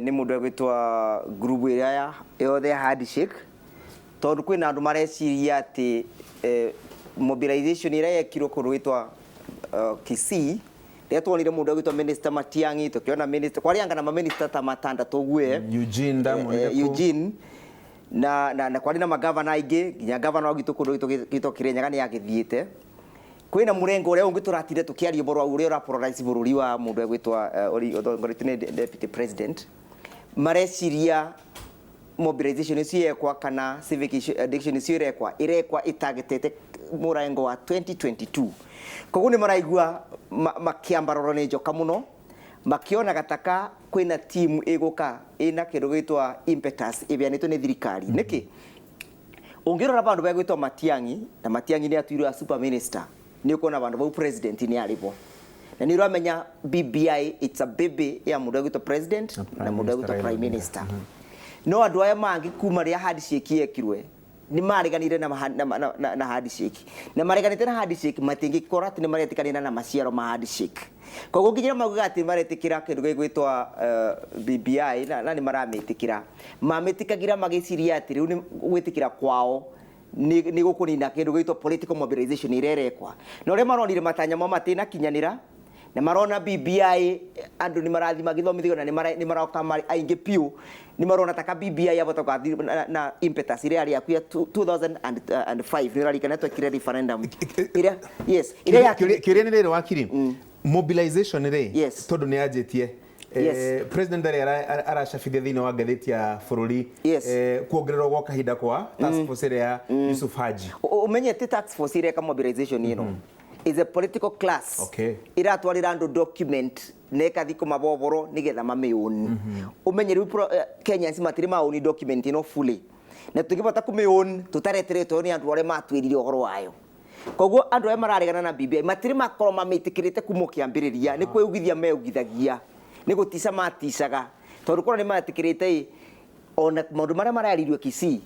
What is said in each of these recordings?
Nĩ mũndũ egwĩtwa group ĩrĩa yothe ya handshake, tondũ kwĩna andũ mareciria atĩ mobilization ĩrĩa yekirwo kũndũ gwĩtwa Kisii, rĩrĩa tuonire mũndũ egwĩtwo Minister Matiang'i, tũkĩona minister kwarĩanga na maminista ta matandatũ ũguo. Eugene ndamuonire kũu. Eugene na kwarĩ na magavana aingĩ, nginya gavana wa gwitũ kũndũ gwitũ Kĩrĩnyaga nĩ agĩthiĩte. Kwĩna mũrengo ũrĩa ũngĩ tũratire tũkĩaria ũhoro wa ũrĩa ũrapolarize bũrũri wa mũndũ egwĩtwo ũtongoretio nĩ deputy president. Mareciria mobilization icio yekwa kana civic education icio irekwa irekwa itagetete mũrengo wa 2022. Koguo nĩ maraigua makĩambararwo nĩ njoka mũno, makĩona gataka kwĩna team ĩgũka ĩna kĩndũ gĩtwa impetus ĩbeanĩtwo nĩ thirikari. Nĩkĩ ũngĩrora bandũ begwĩtwo Matiang'i, na Matiang'i nĩ atuirwo a super minister, nĩ ũkuona bandũ bau president nĩ arĩ bo, na nĩ ũramenya BBI, it's a baby ya mũndũ egwĩtwo president na mũndũ egwĩtwo prime minister. No andũ aya mangĩ, kuma rĩrĩa handshake yekirwe, nĩ mareganire na handshake, na mareganĩte na handshake, matingĩkora atĩ nĩ maretĩkanĩra na maciaro ma handshake. Koguo nginya maugaga atĩ maretĩkĩra kĩndũ gĩgwĩtwo BBI, na nĩ maramĩtĩkĩra, mamĩtĩkagĩra magĩciria atĩ rĩu nĩ gwĩtĩkĩra kwao nĩ gũkũnina kĩndũ gĩgwĩtwo political mobilization ĩrĩa ĩrekwa. Na ũrĩa maronire matanya mao matinakinyanĩra, na marona BBI andũ nĩ marathiĩ magĩthomithio na nĩ maroka marĩ aingĩ piũ, nĩ marona taka BBI yabota gũgathiĩ na impetus ĩrĩa yarĩ yaku ya 2005. Nĩ ũrarikana twekire referendum ĩrĩa, yes, ĩrĩa ya Kĩũria nĩ rĩrĩ, wakiri, mobilization rĩ, tondũ nĩ yanjĩtie, president arĩa aracabithia thĩinĩ wa ngathĩti ya bũrũri, kuongererwo gwa kahinda kwa task force ĩrĩa ya Yusuf Haji. Ũmenye ti task force ĩreka mobilization ĩno, is a political class iratwarĩra andũ document na ĩkathi kũmaboboro nĩgetha mamĩũni. Ũmenye rĩu Kenyans matirĩ maũni document ĩno fully, na tũngĩbota kũmĩũni tũtareteretwo nĩ andũ arĩa matwĩrire ũhoro wayo. Koguo andũ arĩa mararegana na BBI matirĩ makorwo mamĩtĩkĩrĩte kuma kĩambĩrĩria, nĩ kwĩugithia meugithagia, nĩ gũtica maticaga, tondũ korwo nĩ metĩkĩrĩte ĩ ona maũndũ marĩa mararirio Kisii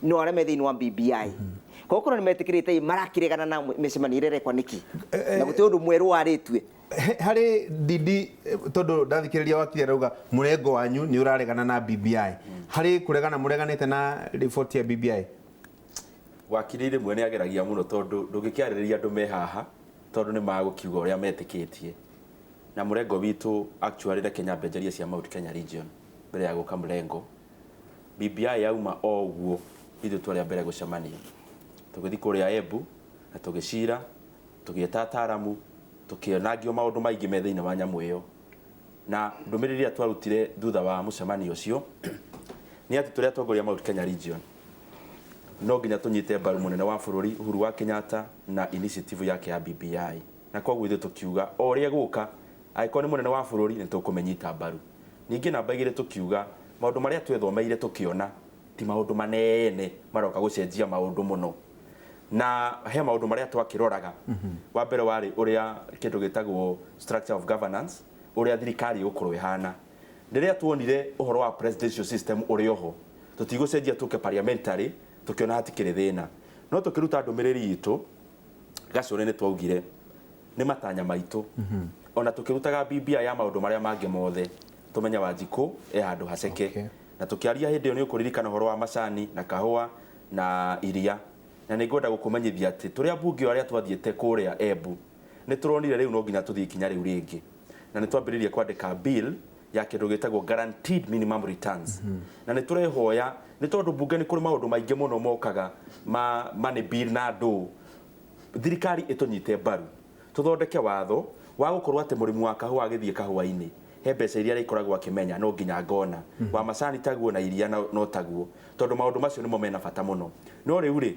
no arĩa me thĩinĩ wa BBI. Koguo korwo nĩ metĩkĩrĩte ĩ, marakĩregana na mĩcemanio ĩrĩa ĩrekwa nĩkĩ, na gũtirĩ ũndũ mwerũ warĩtue? Harĩ Ndindi, tondũ ndathikĩrĩria wakiri arauga mũrengo wanyu nĩ ũraregana na BBI, harĩ kũregana mũreganĩte na riboti ya BBI? Wakiri rĩmwe nĩ ageragia mũno, tondũ ndũngĩkĩarĩrĩria andũ me haha, tondũ nĩ magũkiuga ũrĩa metĩkĩtie. Na mũrengo witũ, actually, reke nyambe njarie cia Mount Kenya region mbere ya gũka mũrengo. BBI yauma o ũguo, ithuĩ twarĩ a mbere gũcemania, tũgĩthiĩ kũrĩa Embu na tũgĩcira, tũgĩeta ataaramu, tũkĩonangio maũndũ maingĩ me thĩinĩ wa nyamũ ĩyo. Na ndũmĩrĩri ĩrĩa twarutire thutha wa mũcemanio ũcio nĩ atĩ tũrĩ atongoria Mount Kenya region no nginya tũnyite mbaru mũnene wa bũrũri Uhuru wa Kenyatta na initiative yake ya BBI. Na koguo ithuĩ tũkiuga o ũrĩa ĩgũka, angĩkorwo nĩ mũnene wa bũrũri, nĩ tũkũmĩnyita mbaru. Ningĩ namba igĩrĩ, tũkiuga maũndũ marĩa twethomeire tũkĩona ti maũndũ manene maroka gũcenjia maũndũ mũno, na he maũndũ marĩa twakĩroraga. Wa mbere warĩ ũrĩa kĩndũ gĩtagwo structure of governance, ũrĩa thirikari ĩgũkorwo ĩhana. Rĩrĩa tuonire ũhoro wa presidential system ũrĩ oho, tũtigũcenjia tũke parliamentary, tũkĩona hatikĩrĩ thĩna. No tũkĩruta ndũmĩrĩri itũ gacũrĩ, nĩ twaugire nĩ matanya maitũ, ona tũkĩrutaga BBI ya maũndũ marĩa mangĩ mothe, tũmenye Wanjikũ e handũ haceke. Na tũkĩaria hĩndĩ ĩyo, nĩ ũkũririkana ũhoro wa macani na kahũa na iria. Na nĩ ngwenda gũkũmenyithia atĩ tũrĩ ambunge o arĩa twathiĩte kũrĩa Embu, nĩ tũronire rĩu no nginya tũthiĩ ikinya rĩu rĩngĩ, na nĩ twambĩrĩirie kwandĩka bill ya kĩndũ gĩtagwo guaranteed minimum returns. Na nĩ tũrehoya, nĩ tondũ mbunge nĩ kũrĩ maũndũ maingĩ mũno mokaga ma money bill na ndũ, thirikari ĩtũnyite mbaru tũthondeke watho wa gũkorwo atĩ mũrĩmi wa kahũa agĩthiĩ kahũa-inĩ he mbeca iria arĩkoragwo akĩmenya no nginya ngona, wa macani taguo, na iria no taguo, tondũ maũndũ macio nĩmo mena bata mũno. No rĩu rĩ,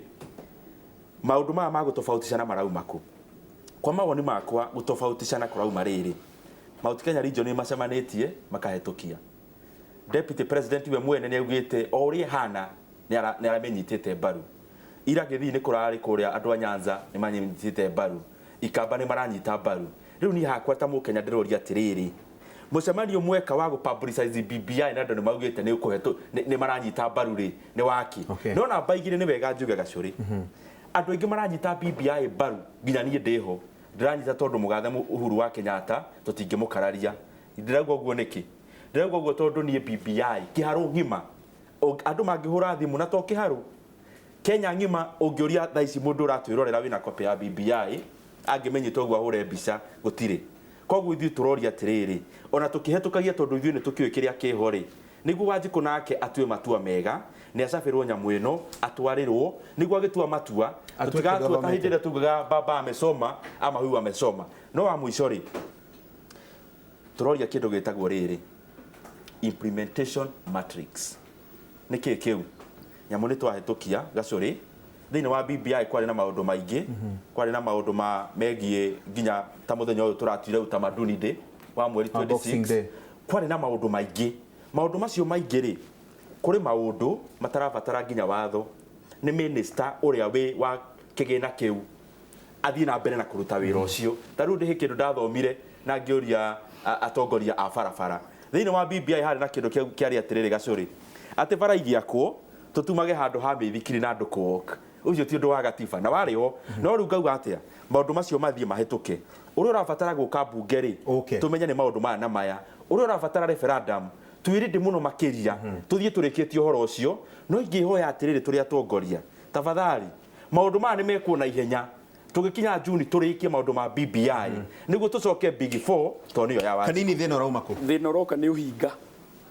maũndũ maya ma gũtofauticana marauma kũ? Kwa mawoni makwa, gũtofauticana kũrauma rĩrĩ: Mount Kenya region nĩ macemanĩtie makahetũkia, deputy president we mwene nĩ augĩte o ũrĩa ĩhana nĩ aramĩnyitĩte mbaru. Ira gĩthii nĩ kũrarĩ kũrĩa, andũ a Nyanza nĩ manyitĩte mbaru, Ikamba nĩ maranyita mbaru. Rĩu niĩ hakwa ta Mũkenya ndĩroria atĩrĩrĩ, mũcemanio mweka wa gũ publicize BBI na andũ nĩ maugĩte nĩ ũkũhetũ nĩ maranyita mbaru rĩ, nĩ waki? No namba igĩrĩ, nĩ wega njuge gacũrĩ, andũ aingĩ maranyita BBI mbaru, nginya niĩ ndĩho ndĩranyita, tondũ mũgathe Uhuru wa Kenyatta tũtingĩmũkararia. Ndĩrauga ũguo nĩkĩ? Ndĩrauga ũguo tondũ niĩ BBI kĩharũ ng'ima andũ mangĩhũra thimũ na to kĩharũ Kenya ng'ima ũngĩũria thaa ici mũndũ ũratwĩrorera wĩna copy ya BBI angĩmenyete ũguo ahũre mbica gũtirĩ. Koguo ithuĩ tũroria atĩrĩrĩ, ona tũkĩhetũkagia tondũ ithuĩ nĩ tũkĩũĩ kĩrĩa kĩho rĩ, nĩguo Wanjikũ nake atue matua mega, nĩ acabĩrwo nyamũ ĩno, atwarĩrwo, nĩguo agĩtua matua, Atue tũtigatua ta kĩndũ hĩndĩ ĩrĩa tugaga baba amesoma ama huyu amesoma. No wa mũico rĩ, tũroria kĩndũ gĩtagwo rĩrĩ, implementation matrix. Nĩ kĩĩ kĩu? Nyamũ nĩ twahĩtũkia gacũrĩ thĩinĩ wa BBI kwarĩ na maũndũ maingĩ, kwarĩ na maũndũ ma megiĩ nginya ta mũthenya ũyũ tũratuire utamaduni day wa mweri Wa Boxing 26 Day. Kwarĩ na maũndũ maingĩ. Maũndũ macio maingĩ rĩ, kũrĩ maũndũ matarabatara nginya watho nĩ minister ũrĩa wĩ wa kĩgĩna kĩu athiĩ na mbere na kũruta wĩra ũcio. Ta rĩu ndĩhĩ kĩndũ ndathomire na ngĩũria atongoria a barabara thĩinĩ wa BBI harĩ na kĩndũ kĩarĩ atĩrĩrĩ gacũrĩ, atĩ bara igĩakwo tũtumage handũ ha mĩithikiri na andũ kũwalk. Ũcio ti ũndũ wa gatiba na warĩ ho. No rĩu ngauga atĩa, maũndũ macio mathiĩ mahĩtũke. Ũrĩa ũrabatara gũka mbunge rĩ, tũmenye nĩ maũndũ maya na maya. Ũrĩa ũrabatara referendum twĩrĩndĩ mũno makĩria, tũthiĩ tũrĩkĩtie ũhoro ũcio. No ingĩhoya atĩrĩrĩ, tũrĩ atongoria, tafadhali maũndũ maya nĩ mekwo na ihenya, tũgĩkinya Juni tũrĩkie maũndũ ma BBI nĩguo tũcoke Big Four tondũ nĩyo ya Wanjikũ. Kanini thĩna ũrauma kũ? Thĩna ũroka nĩ ũhinga,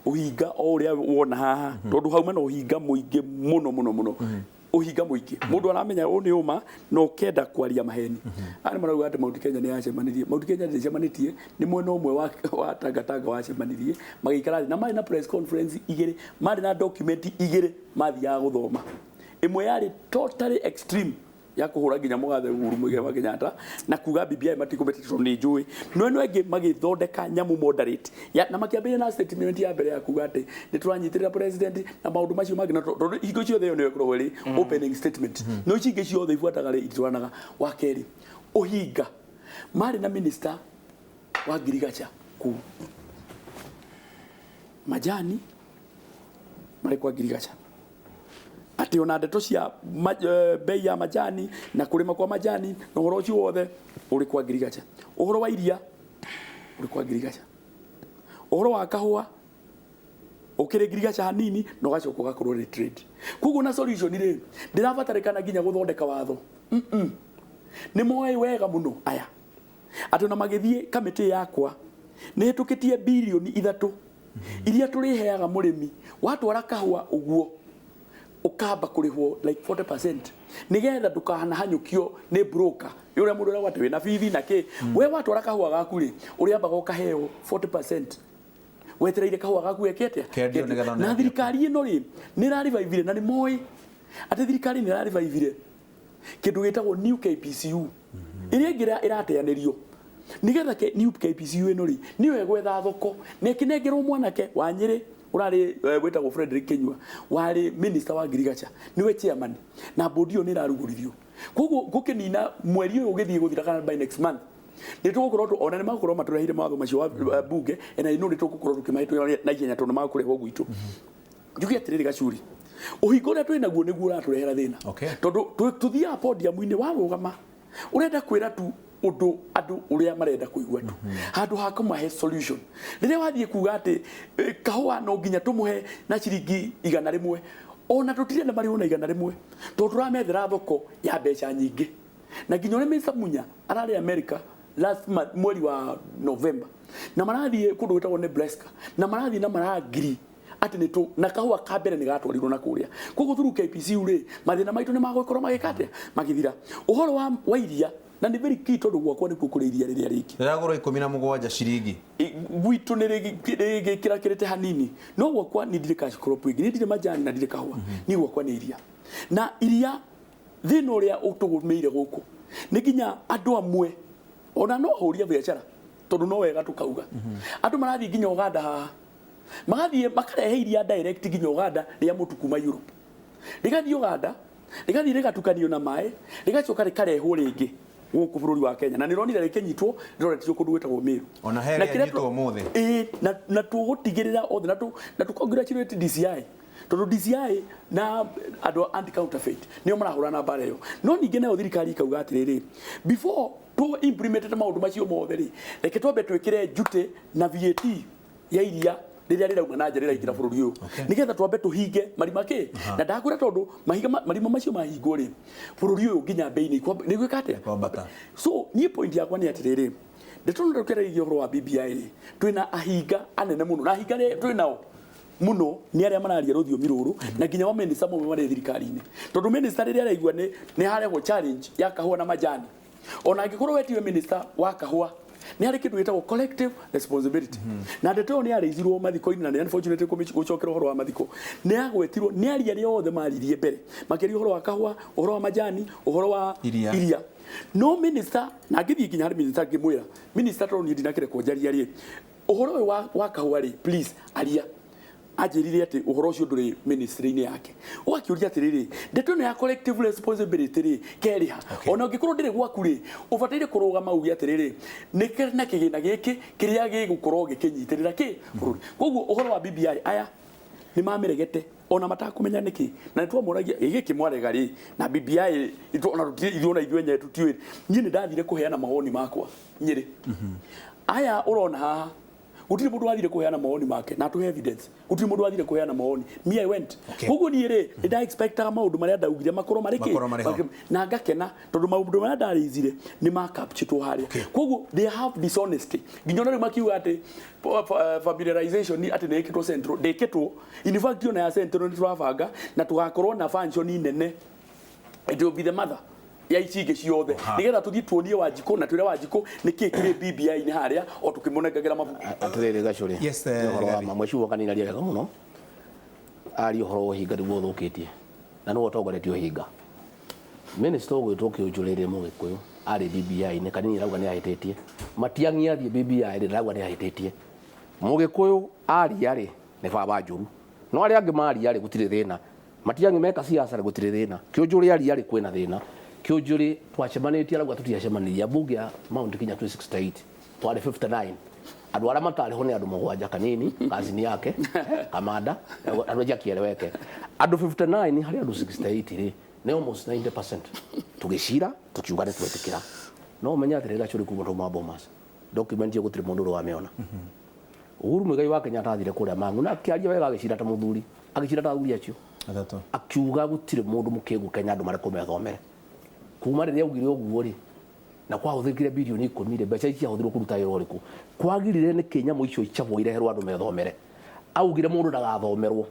ũhinga o ũrĩa wona haha, tondũ hauma na ũhinga mũingĩ mũno mũno mũno, ũhinga mũingĩ. Mũndũ aramenya ũũ nĩ ũma na ũkenda kwaria maheni. Aya nĩ marauga atĩ Mount Kenya nĩ yacemanirie. Mount Kenya ndĩcemanĩtie, nĩ mwena ũmwe wa Tangatanga wacemanirie, magĩikara thĩ na marĩ na press conference igĩrĩ, marĩ na document igĩrĩ mathiaga gũthoma. Ĩmwe yarĩ totally extreme ya kũhũra nginya mũgathe Uhuru Muigai wa Kenyatta na kuga BBI matikũmĩte tondũ nĩ njũĩ. No ĩno ĩngĩ magĩthondeka nyamũ moderate ya, na makĩambĩrĩria na statement ya mbere ya kuga atĩ nĩ tũranyitĩrĩra president na maũndũ macio mangĩ, na tondũ hingo ciothe ĩyo nĩyo ĩkoragwo ĩrĩ opening statement. No ici ingĩ ciothe ibuataga rĩ, ititwaranaga. Wa kerĩ, ũhinga marĩ na minister wa ngirigaca kũu majani marĩ kwa ngirigaca, atĩ ona ndeto cia bei ya majani na kũrĩma kwa majani na ũhoro ũcio wothe ũrĩ kwa ngirigaca. Ũhoro wa iria ũrĩ kwa ngirigaca, ũhoro wa kahũa ũkĩrĩ ngirigaca hanini na ũgacoka ũgakorwo rĩ trade. Koguo na solution rĩ, ndĩrabatarĩkana nginya gũthondeka watho. Nĩ moĩ wega mũno aya atĩ ona magĩthiĩ kamĩtĩ yakwa nĩ hĩtũkĩtie birioni 3 iria tũrĩheaga mũrĩmi watwara kahũa ũguo ũkamba kũrĩhwo like 40% nĩgetha ndũkanahanyũkio nĩ broker ũrĩa mũndũ arauga atĩ wĩna bithi na kĩ. We watwara kahũa gaku rĩ, ũrĩambaga ũkaheo 40% wetereire kahũa gaku geke atĩa? Kendio nĩgetha Na oneke. thirikari ĩno rĩ, nĩ ĩrarĩvaivire, na nĩ moĩ atĩ thirikari nĩ ĩrarĩvaivire kĩndũ gĩtagwo new KPCU ĩrĩa ĩngĩ ĩrateanĩrio nĩgetha new KPCU ĩno rĩ nĩyo ĩgwetha thoko, na ĩkĩnengerwo mwanake wa Nyĩrĩ ũrarĩ wĩtagwo Frederick Kinyua warĩ minister wa ngirigaca, nĩwe chairman, na board ĩyo nĩ ĩrarugũririo. Koguo gũkĩnina mweri ũyũ ũgĩthiĩ gũthira kana by next month nĩ tũgũkorwo ona nĩ magũkorwo matũreheire mawatho macio wa bunge, na ino nĩ tũgũkorwo tũkĩmahĩtũkia na ihenya tondũ magũkũrehwo gwitũ. Njuge atĩrĩrĩ gacuri, ũhingo ũrĩa twĩ naguo nĩguo ũratũrehera thĩna. Tondũ tũthiaga podium-inĩ warũgama ũrenda kwĩra tu ũndũ andũ ũrĩa marenda kũigua tu, handũ ha kũmahe solution. Rĩrĩa wathiĩ kuga atĩ kahũa no nginya tũmũhe na ciringi 100, ona tũtirenda marĩhwo na 100 tondũ tũramethera thoko ya mbeca nyingĩ. Na nginya ũrĩa Mr. Munya ararĩ America last month, mweri wa November, na marathiĩ kũndũ gwĩtagwo Nebraska, na marathiĩ na marangiri atĩ nĩ tũ na kahũa ka mbere nĩ gatwarirwo na kũrĩa. Koguo through KPCU rĩ, mathĩna maitũ nĩ magũkorwo magĩka atĩa? Magĩthira. Ũhoro wa iria, na nĩ very key tondũ gwakwa nĩkuo kũrĩ iria rĩrĩa rĩngĩ. Rĩragũrwo 17 ciringi. Gwitũ nĩ rĩgĩkĩrakĩrĩte hanini, no gwakwa nĩ ndirĩ cash crop ĩngĩ, nĩ ndirĩ majani na ndirĩ kahũa, niĩ gwakwa nĩ iria. Na iria thĩna ũrĩa ũtũgũmĩire gũkũ nĩ nginya andũ amwe ona no hũria biacara tondũ no wega tũkauga. Andũ marathiĩ nginya Uganda haha, magathiĩ makarehe iria direct nginya Uganda rĩa mũtu kuma Europe, rĩgathiĩ Uganda rĩgathiĩ rĩgatukanio na maĩ rĩgacoka rĩkarehwo rĩngĩ gũkũ bũrũri wa Kenya, na nĩronire rĩkĩnyitwo rĩroretio kũndũ gwĩtagwo Meru. Ona he Na kĩrĩa rĩanyitwo ũmũthĩ. Ĩĩ, na tũgũtigĩrĩra othe, na tũ congratulate DCI tondũ DCI na andũ a anti counterfeit nĩo marahũrana na mbara ĩyo. No ningĩ nayo thirikari ĩkauga atĩrĩrĩ, before tũ implemented maũndũ macio mothe rĩ, reke twambe twĩkĩre duty na VAT ya iria Rĩrĩa rĩrauma na nja rĩraingĩra bũrũri ũyũ, nĩgetha twambe tũhinge marima kĩ na ndakwĩra, tondũ mahiga marima macio mahingwo rĩ, bũrũri ũyũ nginya bei nĩ gwĩka atĩa? Kwambata. So niĩ point yakwa nĩ atĩrĩrĩ, ndeto no tũkĩaragia ũhoro wa BBI rĩ, twĩna ahinga anene mũno, na ahinga arĩa twĩ nao mũno nĩ arĩa mararia rũthiomi rũrũ, na nginya wa minister mamwe marĩ thirikari-inĩ, tondũ minister rĩrĩa araigua nĩ harehwo challenge ya kahũa na majani, ona angĩkorwo we tiwe minister wa kahũa, nĩ harĩ kĩndũ gĩtagwo collective responsibility. Na ndeto ĩyo nĩ yarĩithirwo mathiko-inĩ, na nĩ unfortunately gũcokera ũhoro wa mathiko nĩ yagwetirwo nĩ aria arĩa othe maririe mbere, makĩria ũhoro wa kahũa, ũhoro wa majani, ũhoro wa Iria. Iria. No minister, na ngĩthiĩ nginya harĩ minister ngĩmwĩra, "Minister, tondũ niĩ ndinakĩrekwo njaria rĩ, ũhoro ũyũ wa kahũa rĩ, please aria." Anjĩrire atĩ ũhoro ũcio ndũrĩ ministry-inĩ yake. Ũgakĩũria atĩrĩrĩ, ndeto ĩno ya collective responsibility rĩ, kerĩha? Ona ũngĩkorwo ndĩrĩ gwaku rĩ, ũbataire kũrũgama uge atĩrĩrĩ, nĩ na kĩgĩna gĩkĩ kĩrĩa gĩgũkorwo gĩkĩnyitĩrĩra kĩ bũrũri. Koguo ũhoro wa BBI, aya nĩ mamĩregete ona matakũmenya nĩkĩ, na nĩ twamoragia ĩ gĩkĩ mwarega rĩ na BBI ona tũtirĩ ithuĩ, ona ithuĩ enyewe tũtiũĩ. Niĩ nĩ ndathire kũheana mawoni makwa Nyĩrĩ. Aya ũrona haha, gũtirĩ mũndũ wathire kũheana mawoni make na atũhe evidence. Gũtirĩ mũndũ wathire kũheana mawoni. Me, I went. Koguo niĩ rĩ, nĩ nda expectaga maũndũ marĩa ndaugire makorwo marĩ kĩ? Makorwo marĩ ho. Na ngakena tondũ maũndũ marĩa ndarĩithire nĩ ma captured harĩa. Koguo they have dishonesty nginya ona rĩu makiuga atĩ familiarization atĩ nĩ ĩkĩtwo central, ndĩkĩtwo. In fact, ona ya central nĩ tũrabanga na tũgakorwo na function nene. It will be the mother ya ici ingĩ ciothe, nĩgetha tũthiĩ tuonie Wanjikũ na twĩre Wanjikũ nĩkĩ kĩrĩ BBI-inĩ harĩa o tũkĩmũnengagĩra mabuku. Atĩrĩrĩ Gacũrĩ. Yes, nĩ ũhoro wa Rigathi. ma mweciwa kanina wega mũno, aria ũhoro wa ũhinga nĩguo ũthũkĩtie na nĩwe ũtongoretie ũhinga. Minister ũgwĩtwo Kĩũnjũrĩrĩ Mũgĩkũyũ arĩ BBI-inĩ, kanini arauga nĩ ahĩtĩtie. Matiang'i athiĩ BBI rĩ, arauga nĩ ahĩtĩtie. Mũgĩkũyũ aria rĩ, nĩ baba njũru, no arĩa angĩ maria rĩ, gũtirĩ thĩna. Matiang'i meka siasa rĩ, gũtirĩ thĩna. Kĩũnjũrĩ aria rĩ, kwĩna thĩna. Kĩũnjũrĩ twacemanĩtie, arauga tũtiacemanirie. Ambunge ya Mount Kenya 268, twarĩ 59, andũ arĩa matarĩ ho nĩ andũ mũgwanja, kanini kazini yake kamanda andũ aingĩ akieleweke. Andũ 59 harĩ andũ 68 rĩ, nĩ almost 90%. Tũgĩcira tũkiuga nĩ twetĩkĩra, no ũmenye atĩrĩ Gacũrĩ, kuma twauma Bomas, document ĩyo gũtirĩ mũndũ ũrĩ wamĩona. Uhuru Muigai wa Kenyatta athire kũrĩa Mang'u na akĩaria wega, agĩcira ta mũthuri, agĩcira ta athuri acio. Atatũ. Akiuga gũtirĩ mũndũ mũkĩgu Kenya, andũ marekwo methomere. Kuma rĩrĩa augire ũguo rĩ, na kwahũthĩkire bilioni 10 rĩ, mbeca ici ciahũthĩrwo kũruta wĩra ũrĩkũ? Kwagirire nĩkĩ nyamũ icio icabwo ireherwo andũ methomere? Augire mũndũ ndagathomerwo.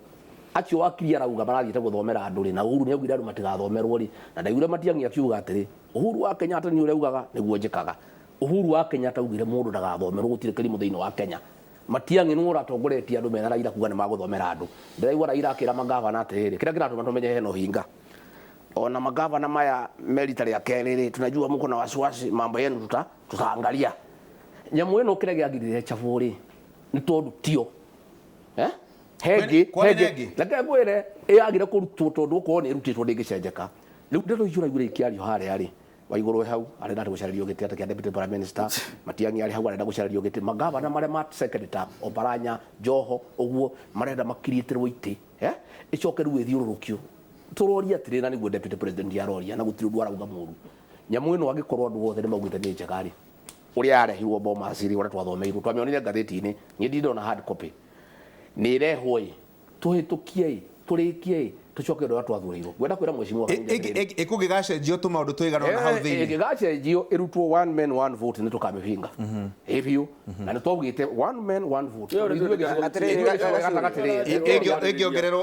Acio wakiri arauga marathiĩte gũthomera andũ rĩ, na Uhuru nĩ augire andũ matigathomerwo rĩ, na ndaiguire Matiang'i akiuga atĩrĩ, "Uhuru wa Kenyatta nĩ ũrĩa augaga nĩguo njĩkaga." Uhuru wa Kenyatta augire mũndũ ndagathomerwo, gũtirĩ kĩrimũ thĩinĩ wa Kenya. Matiang'i nĩwe ũratongoretie andũ mena Raila kuga nĩ magũthomera andũ. Ndĩraigua Raila akĩra magavana atĩrĩrĩ, kĩrĩa kĩratũma tũmenye hena ũhinga, ona magavana maya merita rĩa kerĩ rĩ, tunajua mko na wasiwasi, mambo yenu tutaangalia. Nyamũ ĩno kĩrĩa gĩagirire chabwo rĩ, nĩ tondũ tio eh hengĩ. Kwani nĩ ĩngĩ? Reke ngwĩre, ĩyagire kũrutwo tondũ okorwo nĩ ĩrutĩtwo ndĩngĩcenjeka. Rĩu ndeto icio ũraigua ikĩario harĩa rĩ, Waigũrũ wĩ hau arenda atĩ gũcarĩrio gĩtĩ atĩ kĩa deputy prime minister, Matiang'i arĩ hau arenda gũcarĩrio gĩtĩ, magavana marĩa ma second term, Oparanya, Joho, ũguo marenda makiriĩtĩrwo itĩ, eh ĩcoke rĩu ĩthiũrũrũkio. Tũroria atĩrĩ, na nĩguo deputy president aroria, na gũtirĩ ũndũ arauga mũru. Nyamũ ĩno angĩkorwo andũ othe nĩ maugĩte nĩ njega rĩ, ũrĩa yarehirwo Bomas rĩ, ũrĩa twathomeirwo, twamĩonire ngathĩti-inĩ, niĩ ndindona hard copy, nĩ ĩrehwo ĩ, tũhĩtũkie ĩ, tũrĩkie ĩ, tũcoke ũrĩa twathurĩirwo. Ngwenda kwĩra mheshimiwa Kanini atĩrĩrĩ. Ĩkũngĩgacenjio tũmaũndũ tũigana ũna hau thĩinĩ. Ĩngĩgacenjio ĩrutwo one man one vote, nĩ tũkamĩbinga ĩ biũ, na nĩ twaugĩte one man one vote. Ĩyo nĩ Ithuĩ Atĩrĩrĩ, ithuĩ gĩcigo gĩa gatagatĩ rĩ,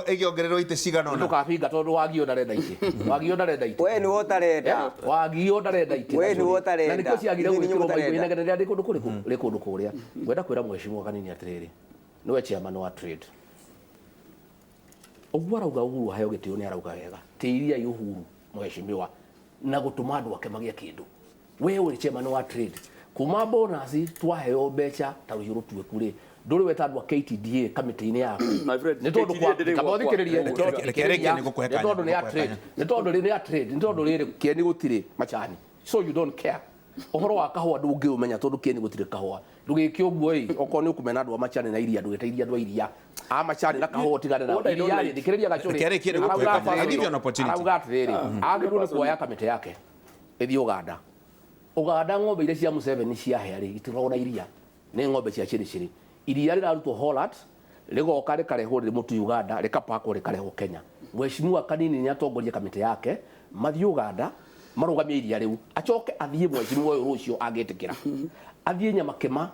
Ĩngĩongererwo itĩ cigana nĩ ũna. tũkabinga tondũ Wagio ndarenda itĩ, Wagio ndarenda itĩ. We nĩwe ũtarenda. Wagio ndarenda itĩ. We nĩwe ũtarenda. Na nĩkĩo ciagire Ithuĩ nĩ gwĩkĩrwo mũtarenda. maigũ inegene rĩrĩa rĩ kũndũ kũrĩkũ, rĩ kũndũ kũrĩa. Ngwenda kwĩra mheshimiwa Kanini atĩrĩrĩ, nĩwe chairman wa trade, ũguo arauga Uhuru aheo gĩtĩo, nĩ arauga wega. Tĩiriai Uhuru mheshimiwa na gũtũma andũ ake magĩe kĩndũ. We ũrĩ chairman wa trade, kuma bonus twaheo mbeca ta rũhiũ rũtuĩku rĩ, ndũrĩ weta andũ a KTDA kamĩtĩ-inĩ yaku? My friend, Nĩ tondũ KTDA kwa ndĩrĩ kamba gwakwa. ũthikĩrĩrie. Reke arĩkie, nĩ ngũkũhe Nĩ tondũ nĩ ya kanya, trade, nĩ tondũ rĩ nĩ ya trade, nĩ tondũ rĩrĩ kĩeni gũtirĩ macani, so you don't care ũhoro wa kahũa, ndũngĩũmenya tondũ kĩeni gũtirĩ kahũa. Ndũgĩke ũguo ĩ, okorwo nĩ ũkũmena andũ a macani na iria, ndũgeteithie andũ a iria, a macani na kahũa ũtigane nao. What I don't Iria rĩ, like. thikĩrĩria Gacũrĩ. Reke arĩkie, nĩ ngũkũhe Arauga kanya. I give you an opportunity. Arauga atĩrĩrĩ, agĩrĩirwo nĩ kuoya kamĩtĩ yake ĩthiĩ Ũganda. Ũganda ng'ombe iria cia Museveni ciahĩa rĩ, itikoragwo na iria, nĩ ng'ombe cia chĩrĩchĩrĩ. Iria rĩrarutwo Holland. Rĩgoka rĩkarehwo rĩrĩ mũtu Uganda, rĩkapakwo rĩkarehwo Kenya. Mheshimiwa Kanini nĩ atongorie kamĩtĩ yake mathiĩ Uganda marũgamie iria rĩu, acoke athiĩ mheshimiwa ũyũ rũciũ angĩtĩkĩra athiĩ Nyamakĩma,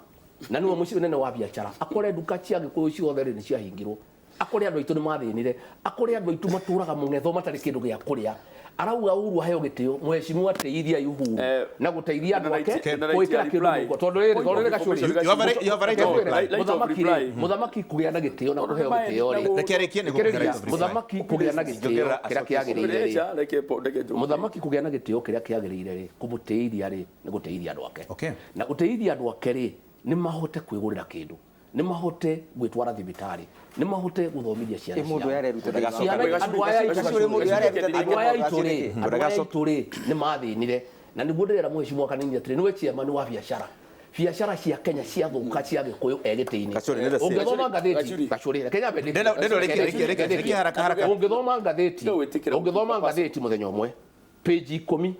na nĩwe mũciĩ mũnene wa biacara, akore nduka cia Gĩkũyũ ciothe rĩ nĩ ciahingirwo, akore andũ aitũ nĩ mathĩnire, akore andũ aitũ matũraga mũng'etho matarĩ kĩndũ gĩa kũrĩa. Arauga Uhuru aheo gĩtĩo. Mheshimiwa teithia Uhuru na gũteithia andũ ake gwĩkĩra kĩndũ mũhuko, tondũ rĩrĩ, tondũ rĩrĩ, Gacũrĩ, You have a right of reply. Mũthamaki rĩ, mũthamaki kũgĩa na gĩtĩo na kũheo gĩtĩo rĩ, Reke arĩkie nĩguo kũhe right of reply. Mũthamaki kũgĩa na gĩtĩo kĩrĩa kĩagĩrĩire rĩ, mũthamaki kũgĩa na gĩtĩo kĩrĩa kĩagĩrĩire rĩ, kũmũtĩithia rĩ, nĩ gũtĩithia andũ ake. Na gũtĩithia andũ ake rĩ, nĩ mahote kwĩgũrĩra kĩndũ, nĩ mahote gwĩtwara thibitarĩ, nĩ mahote gũthomithia ciana Ĩ mũndũ ciao. areruta Ciana, andũ aya aitũ, Gacũrĩ, mũndũ areruta andũ aya aitũ rĩ, nĩkĩ? andũ aya aitũ rĩ, nĩ mathĩnire, na nĩguo ndĩrera mheshimiwa Kanini atĩrĩ, nĩwe chairman wa biacara, biacara cia Kenya ciathũka cia Gĩkũyũ e gĩtĩ-inĩ. Gacũrĩ, nĩ the same. Ũngĩthoma ngathĩti, Gacũrĩ, reke nyambe ndĩkie. Ndenda rĩkie, rĩkie, rĩkie, rĩkie haraka, haraka. Ũngĩthoma ngathĩti, Ndĩgwĩtĩkĩra. ũngĩthoma ngathĩti mũthenya ũmwe, page 10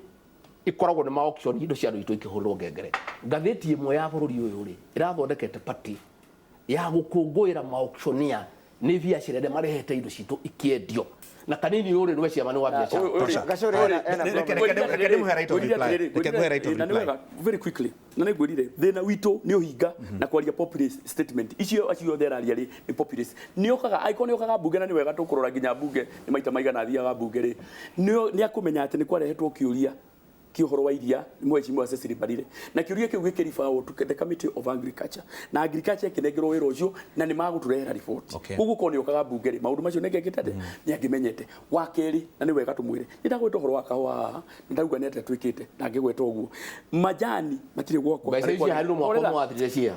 ikoragwo nĩ ma auction, indo cia andũ aitũ ikĩhũrwo ngengere. Ngathĩti ĩmwe ya bũrũri ũyũ rĩ, ĩrathondekete party ya gũkũngũĩra ma-auctioneer nĩ biacara ĩrĩa marehete indo citũ ikĩendio, na Kanini ũrĩ nĩwe chairman wa biacara. Gacũrĩ ena Reke- problem. Reke ndĩmũhe right of reply. Reke ngũhe right of Na nĩ reply. wega, very quickly, na nĩ ngwĩrire thĩna witũ nĩ ũhinga na kwaria populist statement icio, acio othe araria rĩ nĩ populist. Nĩ okaga, angĩkorwo nĩ okaga mbunge, na nĩ wega tũkũrora nginya mbunge nĩ maita maigana athiaga mbunge rĩ, nĩ akũmenya atĩ nĩ kwarehetwo kĩũria kĩa ũhoro wa iria nĩ mheshimiwa Cecily Mbarire, na kĩũria kĩu gĩkĩribawo to the Committee of Agriculture, na Agriculture ĩkĩnengerwo wĩra ũcio na nĩ magũtũrehera riboti. Koguo korwo nĩ okaga mbunge rĩ, maũndũ macio nĩngekĩte atĩa, nĩ angĩmenyete. Wa kerĩ, na nĩ wega tũmwĩre, nĩ ndagweta ũhoro wa kahũa haha na ndauga nĩ atĩa twĩkĩte, na ngĩgweta ũguo majani matirĩ gwakwa. Mbeca icio harĩ mwaka ũmwe wathirire cia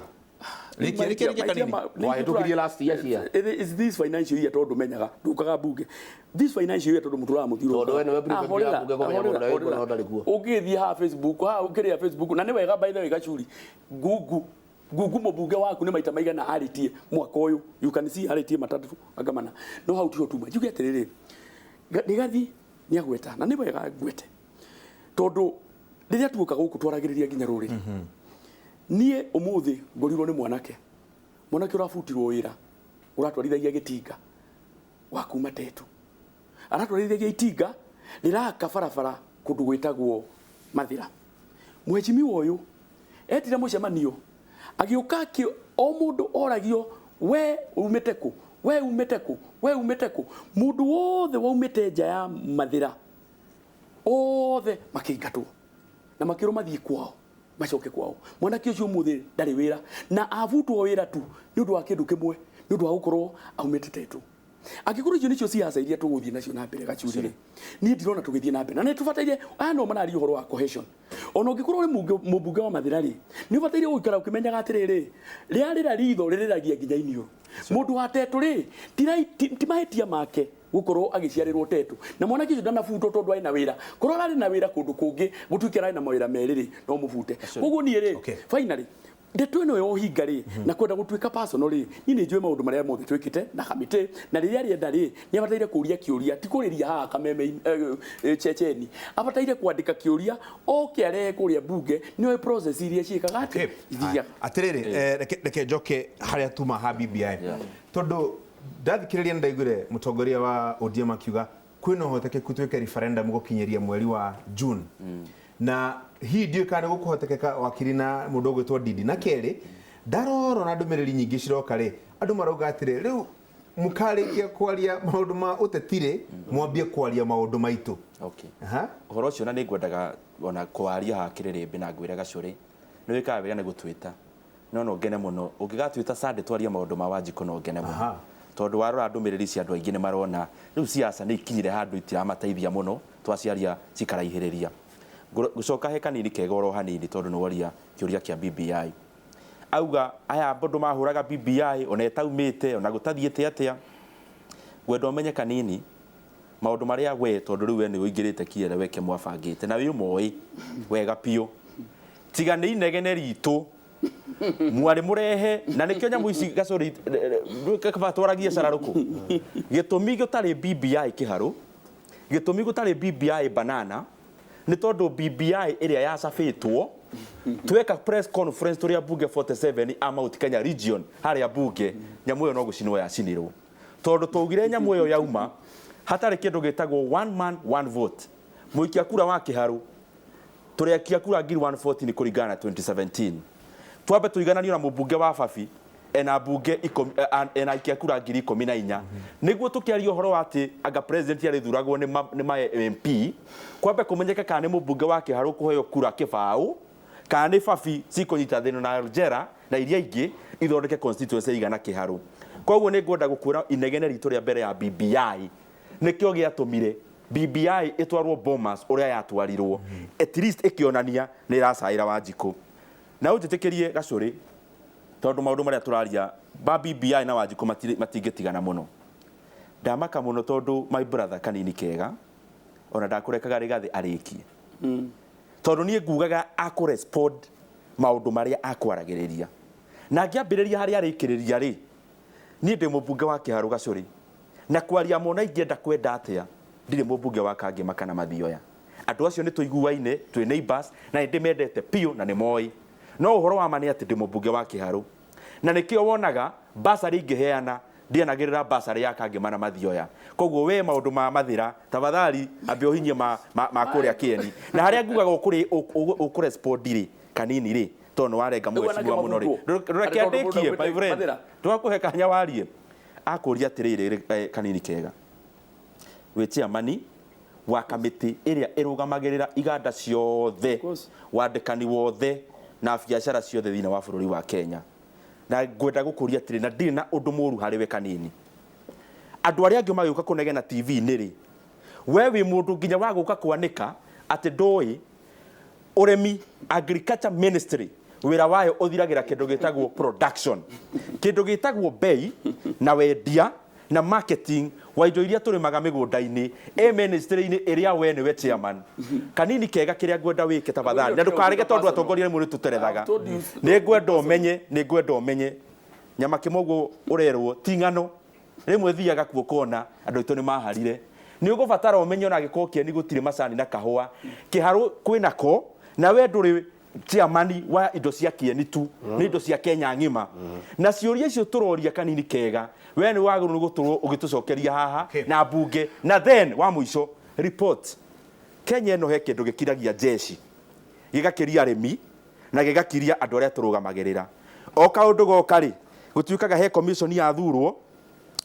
Rĩkia, rĩkia, rĩkia Kanini. Wahĩtũkirie last year cia Is this financial year, tondũ menyaga ndukaga mbunge this financial year, tondũ mũtũraga mũthiũrũrũka. Tondũ we nĩwe prefect ya mbunge, kũmenya mũndũ ũrĩa wĩ kuo na ũtarĩ kuo. Ũngĩthiĩ haha Facebook, haha ũkĩrĩa Facebook, na nĩ wega, by the way, Gacuri, Ngungu, Ngungu mũmbunge waku nĩ maita maigana arĩtie mwaka ũyũ? You can see arĩtie matatũ angamana, no hau tiho tuma. Njuge atĩrĩrĩ, Rigathi nĩ agweta, na nĩ wega ngwete, tondũ rĩrĩa tuoka gũkũ twaragĩrĩria nginya rũrĩrĩ. Niĩ ũmũthĩ ngorirwo nĩ mwanake ũrabutirwo wĩra, ũratwarithagia gĩtinga wa kuma Tetu, aratwarithagia itinga rĩraka barabara kũndũ gwĩtagwo Mathĩra. Mheshimiwa ũyũ etire mũcemanio, agĩũka o mũndũ oragio, "We umĩte kũ? We umĩte kũ? We umĩte kũ?" Mũndũ wothe waumĩte nja ya Mathĩra othe makĩingatwo na makĩrwo mathiĩ kwao, macoke kwao. Mwanake ũcio ũmũthĩ ndarĩ wĩra, na abutwo wĩra tu nĩ ũndũ wa kĩndũ kĩmwe, nĩ ũndũ wa gũkorwo aumĩte Tetu. Angĩkorwo icio nĩcio siasa iria tũgũthiĩ nacio na mbere, Gacuri rĩ, niĩ ndirona tũgĩthiĩ na mbere, na nĩ tũbataire aya no mararia ũhoro wa cohesion. Ona ũngĩkorwo ũrĩ mũmbunge wa Mathĩra rĩ, nĩ ũbataire gũikara ũkĩmenyaga atĩrĩrĩ, rĩarĩra ritho rĩrĩragia nginya iniũrũ. Mũndũ wa Tetu rĩ, ti mahĩtia make gũkorwo agĩciarĩrwo Tetu, na mwanake ũcio ndanabutwo tondũ arĩ na wĩra. Korwo ararĩ na wĩra kũndũ kũngĩ, gũtuĩke ararĩ na mawĩra merĩ rĩ, no mũbute. Koguo niĩ rĩ, finally, ndeto ĩno ya ũhinga rĩ, na kwenda gũtuĩka personal rĩ, niĩ nĩ njũĩ maũndũ marĩa mothe twĩkĩte na kamĩtĩ, na rĩrĩa arĩenda rĩ, nĩ abataire kũria kĩũria, ti kũrĩria haha kameme ceceni, abataire kwandĩka kĩũria oke arehe kũrĩa mbunge. Nĩoĩ process iria ciĩkaga atĩ ithiaga. Atĩrĩrĩ, reke njoke harĩa tuma ha BBI, tondũ ndathikĩrĩria nĩ ndaiguire mũtongoria wa ODM akiuga kwĩna ũhotekeku twĩke referendum gũkinyĩria mweri wa June, na hihi ndiũĩ kana nĩ gũkũhotekeka, wakiri na mũndũ ũgwĩtwo Ndindi. Na kerĩ, ndarora na ndũmĩrĩri nyingĩ ciroka rĩ, andũ marauga atĩrĩ, rĩu mũkarĩkia kwaria maũndũ ma ũteti rĩ, mwambie kwaria maũndũ maitũ. Ũhoro ũcio na nĩ ngwendaga ona kwaria haha kĩrĩrĩmbĩ, na ngwĩre Gacũrĩ nĩ wĩkaga wega nĩ gũtwĩta, no ngene mũno ũngĩgatwĩta Sunday twarie maũndũ ma Wanjikũ, no ngene mũno, tondũ warora ndũmĩrĩri cia andũ aingĩ nĩ marona rĩu siasa nĩ ikinyire handũ itiramateithia mũno, twaciaria cikaraihĩrĩria. Ngũcoka he kanini kega oro hanini, tondũ nĩ woria kĩũria kĩa BBI, auga aya andũ mahũraga BBI ona ĩtaumĩte ona gũtathiĩte atĩa. Ngwenda ũmenye kanini maũndũ marĩa we, tondũ rĩu we nĩ ũingĩrĩte kĩere weke mwabangĩte na wĩ ũmoĩ wega biũ, tiga nĩ inegene ritũ mwarĩ mũrehe, na nĩkĩo nyamũ ici Gacũrĩ kaba twaragie cararũkũ. Gĩtũmi gũtarĩ BBI kĩharũ, gĩtũmi gũtarĩ BBI banana, nĩ tondũ BBI ĩrĩa yacabĩtwo Tweka press conference tũrĩ ambunge 47 a Mount Kenya region harĩa bunge, nyamũ ĩyo no gũcinwo yacinirwo. Tondũ twaugire nyamũ ĩyo yauma hatarĩ kĩndũ gĩtagwo one man one vote. Mũikia kura wa Kĩharũ tũrĩakia kura 114 kũringana na 2017. Twambe tũigananio na mũmbunge wa Babi ena mbunge ena aikia kura 14,000. Nĩguo tũkĩaria ũhoro wa atĩ anga president arĩthuragwo nĩ ma MP, kwambe kũmenyeke kana nĩ mũmbunge wa Kĩharũ kũheo kura kĩbaũ, kana nĩ Babi cikũnyita thĩna na Njera na iria ingĩ ithondeke constituency igana Kĩharũ. Koguo nĩ ngwenda gũkwĩra inegene ritũ rĩa mbere ya BBI nĩkĩo gĩatũmire BBI ĩtwarwo Bomas ũrĩa yatwarirwo, at least ĩkĩonania nĩ ĩracaĩra Wanjikũ. Na ũnjĩtĩkĩrie Gacũrĩ, tondũ maũndũ marĩa tũraria ba BBI na Wanjikũ matingĩtigana mũno. Ndamaka mũno tondũ my brother kanini kega ona ndakũrekaga Rigathĩ arĩkie. Tondũ niĩ ngugaga akũrespond maũndũ marĩa akwaragĩrĩria. Na ngĩambĩrĩria harĩa arĩkĩrĩria rĩ, niĩ ndĩ mũmbunge wa Kĩharũ Gacũrĩ. Na kwaria mona ingĩenda kwenda atĩa, ndirĩ mũmbunge wa Kangema kana Mathioya. Andũ acio nĩ tũiguaine, twĩ neighbors, na nĩ ndĩmendete biũ na nĩ moĩ. No ũhoro wa ma nĩ atĩ ndĩ mũmbunge wa Kĩharũ. Na nĩkĩo wonaga bursary ingĩheana, ndianagĩrĩra bursary ya Kangema na Mathioya. Koguo we maũndũ ma Mathĩra, tafadhali ambe ũhinyie ma kũrĩa Kĩeni. Na harĩa ngugaga ũkũrespond rĩ, kanini rĩ, tondũ nĩ warenga mheshimiwa mũno rĩ. Reke andĩkie, my friend. Twakũhe kanya warie. Akũria atĩrĩrĩ, kanini kega. Wĩ chairman wa kamĩtĩ ĩrĩa ĩrũgamagĩrĩra iganda ciothe, wandĩkani wothe na biacara ciothe thĩinĩ wa bũrũri wa Kenya. Na ngwenda gũkũria atĩrĩ, na ndirĩ na ũndũ mũru harĩ we kanini. Andũ arĩa angĩ magĩũka kũnegena TV-inĩ rĩ, we wĩ mũndũ nginya wa gũka kwanĩka atĩ ndũĩ ũrĩmi, agriculture ministry wĩra wayo ũthiragĩra kĩndũ gĩtagwo production, kĩndũ gĩtagwo bei na wendia na marketing wa indo iria tũrĩmaga mĩgũnda-inĩ ĩ ministry-inĩ ĩrĩa we nĩwe chairman. Kanini kega kĩrĩa ngwenda wĩke tafadhali, na ndũkarege tondũ atongoria rĩmwe nĩtũterethaga. Nĩ ngwenda ũmenye, nĩ ngwenda ũmenye nyama kĩmoguo ũrerwo ti ng'ano. Rĩmwe thiaga kuo kona andũ aitũ nĩ maharire. Nĩ ũgũbatara ũmenye ona angĩkorwo Kĩeni gũtirĩ macani na kahũa, Kĩharũ kwĩnako, na we ndũrĩ chairman wa indo cia Kĩeni tu, nĩ indo cia Kenya ng'ima. Na ciũria icio tũroria kanini kega, we nĩ wagĩrĩirwo nĩ gũtũrwo ũgĩtũcokeria haha na mbunge. Na then wa mũico report, Kenya ĩno he kĩndũ gĩkiragia jeshi, gĩgakiria arĩmi na gĩgakiria andũ arĩa tũrũgamagĩrĩra. O kaũndũ goka rĩ, gũtuĩkaga he commission yathurwo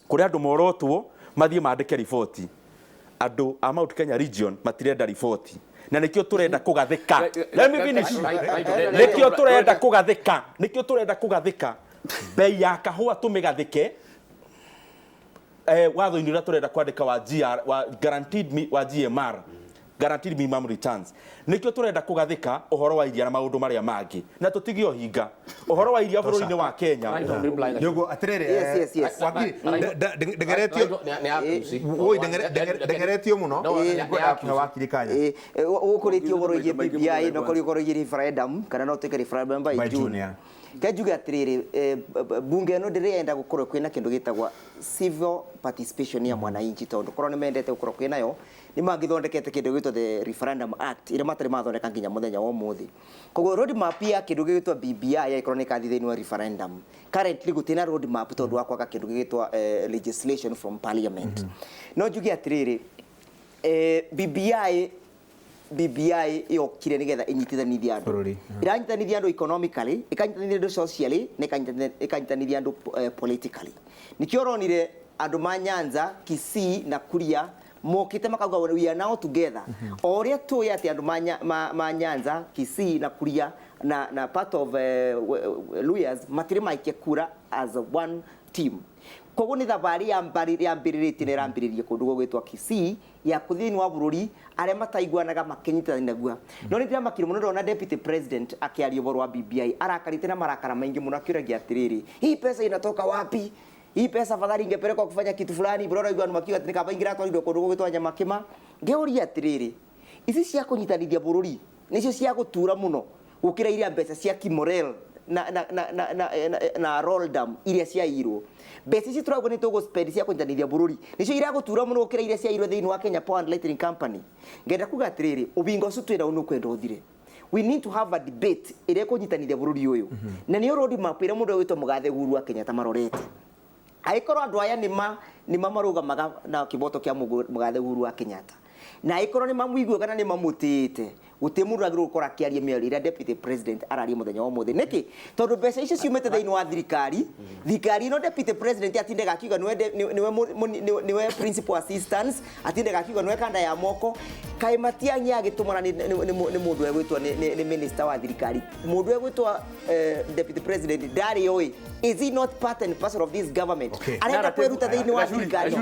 kũrĩa andũ morotwo mathiĩ mandĩke riboti. Andũ a Mount Kenya region matirenda riboti, na nĩkĩo tũrenda kũgathĩka. Let me finish. Nĩkĩo tũrenda kũgathĩka, nĩkĩo tũrenda kũgathĩka bei ya kahũa tũmĩgathĩke watho-inĩ ũrĩa tũrenda kwandĩka wa GR, wa guaranteed mi, wa GMR, guaranteed minimum returns. Nĩkĩo tũrenda kũgathĩka ũhoro wa iria na maũndũ marĩa mangĩ, na tũtige ũhinga ũhoro wa iria bũrũri-inĩ wa Kenya. Nĩguo atĩrĩrĩ, wakiri ndengeretio, woi ndengeretio mũno, ngwenda kũhe wakiri kanya. Ũkũrĩtie ũhoro wĩgiĩ BBI na ũkũrĩ ũhoro wĩgiĩ referendum, kana no twĩke referendum by June. Ke njuge atĩrĩrĩ, bunge ĩno ndĩrenda gũkorwo kwĩna kĩndũ gĩtagwo civil participation ya mwananchi, tondũ korwo nĩ mendete gũkorwo kwĩnayo nĩ mangĩthondekete kĩndũ gĩtwo the Referendum Act ĩrĩa matarĩ mathondeka nginya mũthenya wa ũmũthĩ. Koguo road map ya kĩndũ gĩgwĩtwo BBI angĩkorwo nĩ ĩkathiĩ thĩinĩ wa referendum, currently gũtirĩ na road map tondũ wa kwaga kĩndũ gĩgwĩtwo legislation from parliament. No njuge atĩrĩrĩ, BBI yokire nĩgetha ĩnyitithanithie andũ. Ĩranyitanithia andũ economically, ĩkanyitanithia andũ socially, na ĩkanyitanithia andũ politically. Nĩkĩo ũronire andũ ma Nyanza, Kisii na Kuria mokĩte makauga we are now together. O ũrĩa tũĩ atĩ andũ ma Nyanza, Kisii na Kuria na part of Luyas matirĩ maikia kura as one team. Koguo nĩ thabarĩ yambĩrĩrĩtie na ĩrambĩrĩria kũndũ gũgwĩtwo Kisii ya kũthĩinĩ wa bũrũri arĩa mataiguanaga makĩnyitanagua. No nĩ ndĩramakire mũno ndona deputy president akĩaria ũhoro wa BBI arakarĩte na marakara maingĩ mũno akĩũragia atĩrĩrĩ, hii pesa inatoka wapi? Hii pesa afadhali ingepelekwa kufanya kitu fulani. Bro raigua makiuga atĩ nĩ kaba ingĩratwarirwo kũndũ gũgwĩtwo Nyamakĩma. Ngĩũria atĩrĩrĩ, ici cia kũnyitanithia bũrũri nĩcio cia gũtura mũno gũkĩra iria mbeca cia Kimorel na Roldam iria ciairwo. Mbeca ici tũrauga nĩ tũgũ-spend cia kũnyitanithia bũrũri nĩcio iragũtura mũno gũkĩra iria ciairwo thĩinĩ wa Kenya Power and Lighting Company. Ngenda kuga atĩrĩrĩ, ũbinga ũcio twĩna nĩ ũkwenda ũthire. We need to have a debate ĩrĩa ĩkũnyitanithia bũrũri ũyũ. Na nĩyo road map ĩrĩa mũndũ ũgwĩtwo Mũgathe Uhuru wa Kenyatta marorete. Angĩkorwo andũ aya nĩma marũgamaga na kĩboto kĩa Mũgathe Uhuru wa Kenyatta, na angĩkorwo nĩ mamũiguaga na nĩ mamũtĩĩte, gũtirĩ mũndũ agĩrĩirwo gũkorwo akĩaria mĩario ĩrĩa deputy president araria mũthenya wa ũmũthĩ. Nĩkĩ? Tondũ mbeca icio ciumĩte thĩinĩ wa thirikari, thirikari ĩno deputy president atindaga akiuga nĩwe principal assistance, atindaga akiuga nĩwe kanda ya moko. Kaĩ Matiang'i agĩtũmana nĩ mũndũ egwĩtwo nĩ minister wa thirikari, mũndũ egwĩtwo deputy president ndarĩ oĩ. Is he not part and parcel of this government? Arenda kwĩruta thĩinĩ wa thirikari.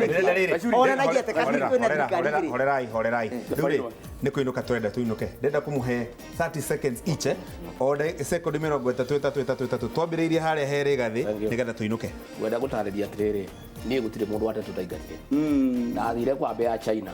Onanagia atĩ kwĩna thirikari igĩrĩ. Horerai, horerai. Rĩu rĩ, nĩ kũinũka tũrenda tũinũke. Ndĩrenda kũmũhe 30 seconds each, o sekondi 30 3 3 3. Twambĩrĩirie harĩa he Rigathĩ nĩgetha tũinũke. Ngwenda gũtarĩria atĩrĩrĩ, niĩ gũtirĩ mũndũ wa Tetu ndaingatire. Ndathire kwambia ya China,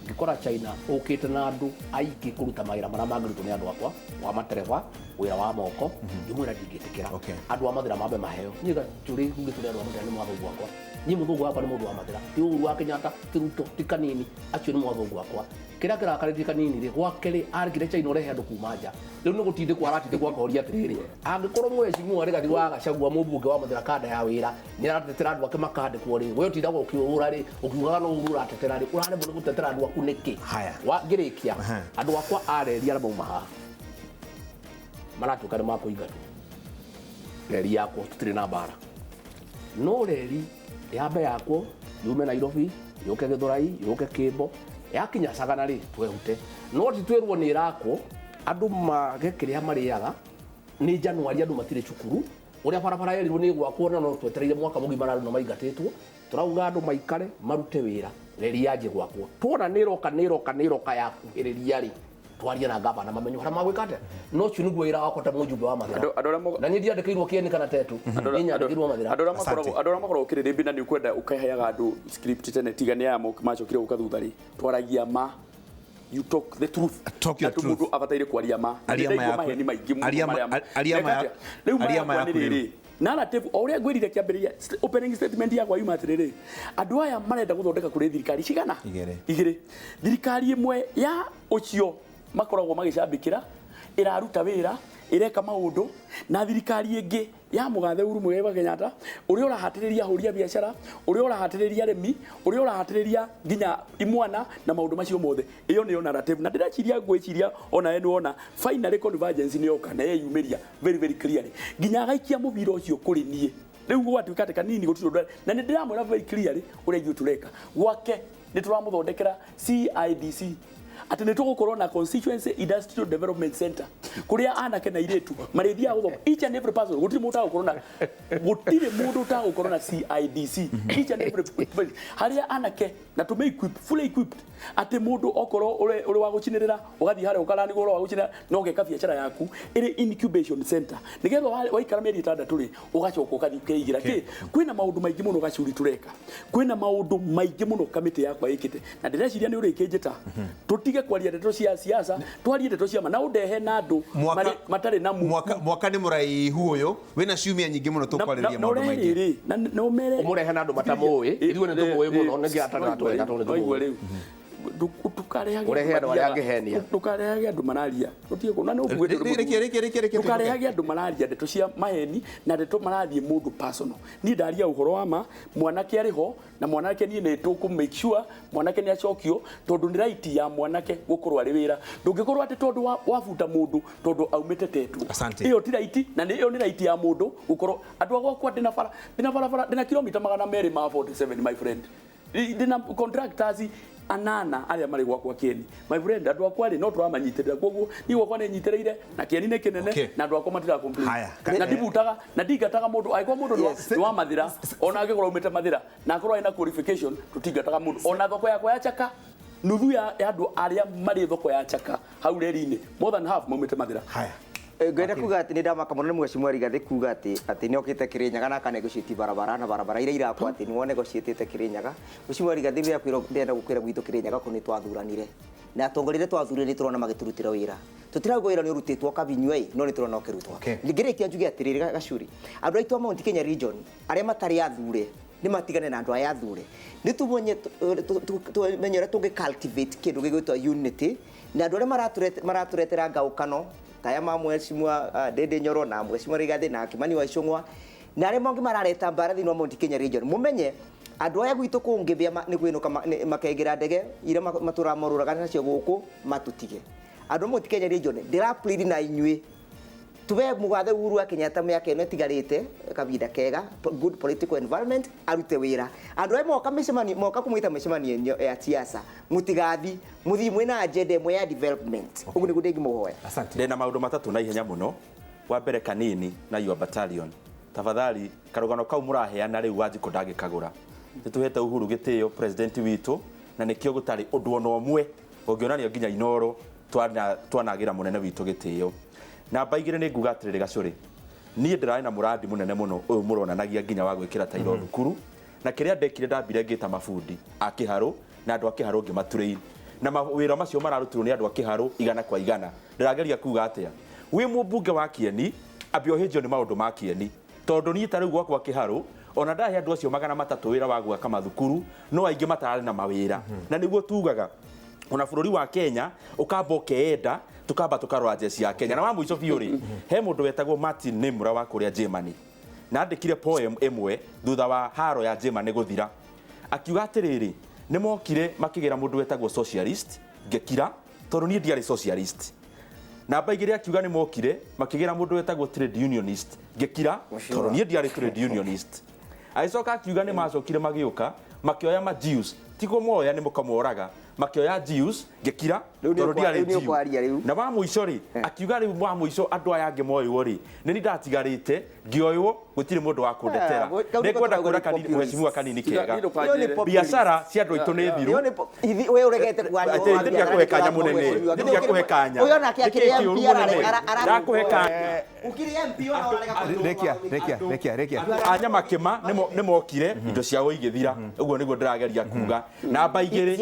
ngĩkora China ũkĩte na andũ aingĩ kũruta mawĩra marĩa mangĩrutwo nĩ andũ akwa, wa matereba, wĩra wa moko, ngĩmwĩra ndingĩtĩkĩra. Andũ a Mathĩra mambe maheo. Niĩ Gachuri ngĩtũrĩ andũ a Mathĩra nĩ mwathũngũ akwa. Niĩ mũthũngũ wakwa nĩ mũndũ wa Mathĩra, ti Uhuru wa Kenyatta, ti Ruto, ti Kanini, acio nĩ mwathũngũ wakwa. Kĩrĩa kĩrakarĩtie Kanini rĩ, gwake rĩ, arekire China ũrehe andũ kuma nja. Rĩu nĩ gũtindĩkwo aratindĩkwo akoria atĩrĩrĩ, angĩkorwo mheshimiwa Rigathĩ wa Gachagua mũmbunge wa Mathĩra kanda ya wĩra nĩ aratetera andũ ake makandĩkwo rĩ, we ũtindaga ũkĩũra rĩ, ũkiugaga no Uhuru ũratetera rĩ, ũraremwo nĩ gũtetera andũ aku nĩkĩ? Ngĩrĩkia, andũ akwa a reri arĩa mauma haha maratuĩka nĩ makũingatwo. Reri yakwo tũtirĩ na mbara, no reri yambe yakwo yume Nairobi, yũke Gĩthũrai, yũke Kĩmbo, yakinya Sagana rĩ twehute. No ti twĩrwo nĩ ĩrakwo andũ mage kĩrĩa marĩaga. Nĩ Januari andũ matirĩ cukuru, ũrĩa barabara yerirwo nĩ gwakwo na no twetereire mwaka mũgima na andũ nĩ maingatĩtwo. Tũrauga andũ maikare marute wĩra, reri yanjie gwakwo. Tuona nĩ ĩroka, nĩ ĩroka, nĩ ĩroka yakuhĩrĩria rĩ, twarie na gavana mamenye ũrĩa magwĩka atĩa. No ũcio nĩguo wĩra wakwa ta mũjumbe wa Mathĩra. Na niĩ ndiandĩkĩirwo kĩeni kana Tetu, niĩ nyandĩkĩirwo Mathĩra. Andũ arĩa makoragwo kĩrĩrĩmbĩ na nĩ ũkwenda ũkaheaga andũ script tene, tiga nĩ aya macokire gũka thutha rĩ, twaragia ma. You talk the truth. Talk your truth. Mũndũ abataire kwaria ma. Maheni maingĩ mũno marĩa. Rĩu ma nĩ rĩrĩ, narrative o ũrĩa ngwĩrire kĩambĩrĩria, opening statement yakwa yuma atĩrĩrĩ, andũ aya marenda gũthondeka kũrĩ thirikari cigana? Igĩrĩ. Thirikari ĩmwe ya ũcio makoragwo magĩcambĩkĩra, ĩraruta wĩra, ĩreka maũndũ, na thirikari ĩngĩ ya Mũgathe Uhuru Muigai wa Kenyatta, ũrĩa ũrahatĩrĩria ahũri a biacara, ũrĩa ũrahatĩrĩria arĩmi, ũrĩa ũrahatĩrĩria nginya imwana na maũndũ macio mothe. Ĩyo nĩyo narrative. Na ndĩreciria ngwĩciria ona we nĩwona finally convergence nĩyoka na yeyumĩria very very clearly. Nginya agaikia mũbira ũcio kũrĩ niĩ. Rĩu gwatuĩka atĩ Kanini gũtirĩ ũndũ, na nĩ ndĩramwĩra very clearly ũrĩa ithuĩ tũreka. Gwake nĩ tũramũthondekera CIDC, atĩ nĩ tũgũkorwo na Constituency Industrial Development Center kũrĩa anake na airĩtu marĩthiaga gũthoma. Each and every person, gũtirĩ mũndũ ũtagũkorwo na, gũtirĩ mũndũ ũtagũkorwo na CIDC. Each and every harĩa anake na tũme equip, fully equipped, atĩ mũndũ okorwo ũrĩ wa gũcinĩrĩra ũgathiĩ harĩa ũkarani ũhoro wa gũcinĩrĩra na ũgeka biacara yaku ĩrĩ incubation center, nĩgetha waikara mĩeri 6 rĩ ũgacoka ũgathiĩ ũkeigĩra kĩ. Kwĩna maũndũ maingĩ mũno Gachuri tũreka, kwĩna maũndũ maingĩ mũno kamĩtĩ yakwa ĩkĩte, na ndĩreciria nĩ ũrĩkĩnjĩta tũtige kwaria ndeto cia siasa, twarie ndeto cia ma, na ũndehe na andũ matarĩ na mwaka nĩ mũraihu ũyũ wĩna ciumia nyingĩ mũno tũkwarĩria maũndũ maingĩ. Na ũmere ũmũrehe na andũ matamũĩ, ithuĩ nĩ tũmũĩ mũno, nĩkĩ atarĩ na tũĩ rĩu. Ndũkarehage andũ mararia, ndũkarehage andũ mararia ndeto cia maheni na ndeto marathiĩ mũndũ personal. Niĩ ndaria ũhoro wa ma, mwanake arĩ ho na mwanake niĩ nĩ tũkũ make sure mwanake nĩ acokio, tondũ nĩ right ya mwanake gũkorwo arĩ wĩra. Ndũngĩkorwo atĩ tondũ wabuta mũndũ tondũ aumĩte Tetu, ĩyo ti right, na ĩyo nĩ right ya mũndũ gũkorwo. Andũ a gwakwa ndĩna barabara, ndĩna kilomita 247 my friend, ndĩna contractors anana arĩa marĩ gwakwa Kĩeni my friend. Andũ akwa rĩ no tũramanyitĩrĩra, koguo niĩ gwakwa nĩ nyitĩrĩire na Kĩeni nĩ kĩnene na andũ akwa matira complain, na ndibutaga na ndingataga mũndũ. Angĩkorwo mũndũ nĩ wa Mathĩra, ona angĩkorwo aumĩte Mathĩra na akorwo ena qualification, tũtingataga mũndũ. Ona thoko yakwa ya Chaka, nuthu ya andũ arĩa marĩ thoko ya Chaka hau reri-inĩ, more than half maumĩte Mathĩra. Ngwenda kuga atĩ nĩ ndamaka mũno nĩ mheshimiwa Rigathĩ kuga atĩ nĩ okĩte Kĩrĩnyaga na akanegotiate barabara na barabara iria irakwo atĩ nĩ wanegotiatĩte Kĩrĩnyaga. Mheshimiwa Rigathĩ rĩrĩa kwĩrwo ndĩrenda gũkwĩra gwitũ Kĩrĩnyaga kũ nĩ twathuranire na atongoria arĩa twathurire nĩ tũrona magĩtũrutĩra wĩra. Tũtirauga wĩra nĩ ũrutĩtwo kabinyua ĩ, no nĩ tũrona ũkĩrutwo. Ngĩrĩkia njuge atĩrĩrĩ Gachuri, andũ aitũ a Mount Kenya region arĩa matarĩ athure nĩ matigane na andũ aya athure. Nĩ tumenye ũrĩa tũngĩ cultivate kĩndũ gĩgwĩtwo unity, na andũ arĩa maratũretera ngaũkano Taya ma mheshimiwa Ndindi Nyoro na mheshimiwa Rigathi na Kimani wa Ichung'wa na arĩa mangĩ marareta mbara thĩinĩ wa Mount Kenya region. Mumenye andũ aya gwitũ kũngĩbĩa nĩ kwĩnũka makaingĩra ndege iria matũraga morũraga nacio gũkũ matũtige. Andũ a Mount Kenya region ndĩra plead na inyuĩ tuve mugathe Uhuru wa Kenyatta miaka ĩno ĩtigarĩte kavinda kega, good political environment, arute wĩra. Andũ aya moka mĩcemanio, moka kũmwĩta mĩcemanio ya siasa, mũtigathi mũthiĩ mwĩna agenda ĩmwe ya development. Ũguo nĩguo ndĩngĩmũhoya. Asante. Ndĩna maũndũ matatũ na ihenya mũno. Wa mbere kanini na your battalion, tafadhali karũgano kau mũraheana rĩu Wanjikũ ndangĩkagũra. Nĩtũhete Uhuru gĩtĩo president witũ, na nĩkĩo gũtarĩ ũndũ ona ũmwe ũngĩonania nginya Inoro twanagĩra mũnene witũ gĩtĩo. Namba igĩrĩ nĩ nguga atĩrĩrĩ Gacũrĩ, niĩ ndĩrarĩ na mũrandi mũnene mũno ũyũ mũronanagia nginya wa gwĩkĩra tairo thukuru, na kĩrĩa ndekire ndambire ngĩta mabundi a kĩharũ na andũ a kĩharũ ngĩmatrain, na mawĩra macio mararutirwo nĩ andũ a kĩharũ igana kwa igana. Ndĩrageria kuga atĩa, wĩ mũmbunge wa Kieni ambe ũhĩnjio nĩ maũndũ ma Kieni, tondũ niĩ ta rĩu gwakwa kĩharũ ona ndahe andũ acio 300 wĩra wa gwaka mathukuru, no aingĩ matararĩ na mawĩra. Na nĩguo tugaga ona bũrũri wa Kenya ũkamba ũkeenda tukamba tukarora jeshi ya Kenya. Na wa mũico biũ rĩ, he mũndũ wetagwo Martin Nimra wa kũrĩa Germany, na andĩkire poem ĩmwe thutha wa haro ya Germany gũthira, akiuga atĩrĩrĩ, nĩ mokire makĩgĩra mũndũ wetagwo socialist, ngĩkira tondũ niĩ ndiarĩ socialist. Namba igĩrĩ akiuga nĩ mokire makĩgĩra mũndũ wetagwo trade unionist, ngĩkira tondũ niĩ ndiarĩ trade unionist. Agĩcoka akiuga nĩ macokire magĩũka makĩoya ma Jews, ti kũmoya nĩ mũkamoraga, makĩoya Jews, ngĩkira tondũ ndiarĩ Jew. Na wa mũico rĩ, akiuga rĩu wa mũico andũ aya angĩ moywo rĩ, nĩ niĩ ndatigarĩte ngĩoywo, gũtirĩ mũndũ wa kũndetera. Nĩngwenda kũra kanini mheshimiwa kanini kega. Biacara cia andũ aitũ nĩ thiru. We ũregete kwaria. Ndiakũhe kanya mũnene, ndiakũhe kanya. Ũyũ nake akĩrĩ MP ndakũhe kanya. Ũkĩrĩ MP ona ũrarega. Rekia rekia rekia rekia. Anya makĩma nĩ mokire indo ciao igĩthira. Ũguo nĩguo ndĩrageria kuga. Namba igĩrĩ,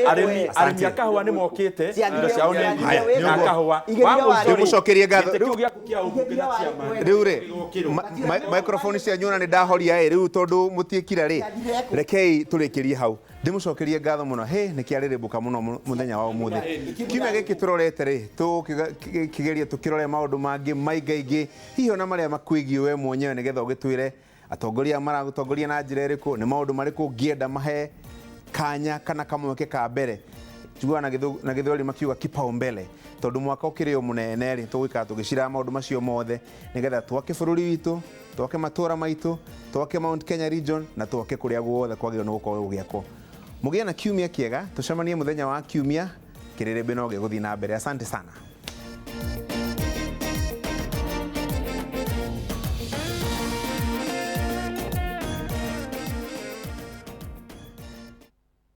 arĩmi a kahũa nĩ mokĩte indo ciao nĩ thiru na kahũa. Ndĩmũcokerie ngatho. Rĩu rĩ, microphone cianyu ona nĩ ndahoria ĩ rĩu tondũ mũtiĩkira rĩ, rekei tũrĩkĩrie hau. Ndĩmũcokerie ngatho mũno. Hĩ, nĩ kĩarĩrĩmbũka mũno mũthenya wa ũmũthĩ. Kiumia gĩkĩ tũrorete rĩ, tũkĩgeria tũkĩrore maũndũ mangĩ maingaingĩ, hihi ona marĩa makwĩgiĩ we mwenyewe, nĩgetha ũgĩtwĩre atongoria maragũtongoria na njĩra ĩrĩkũ, nĩ maũndũ marĩkũ ũngĩenda mahe kanya kana kamweke ka mbere. Njiguaga na gĩthweri makiuga kipaumbele, tondũ mwaka ũkĩrĩ o mũnene rĩ, tũgũikara tũgĩciraga maũndũ macio mothe nĩgetha twake bũrũri witũ, twake matũũra maitũ, twake Mount Kenya region, na twake kũrĩa guothe kwagĩrĩirwo nĩ gũkorwo gũgĩakwo. Mũgĩe na kiumia kĩega, tũcemanie mũthenya wa kiumia, kĩrĩrĩmbĩ no gĩgũthiĩ na mbere. Asante sana.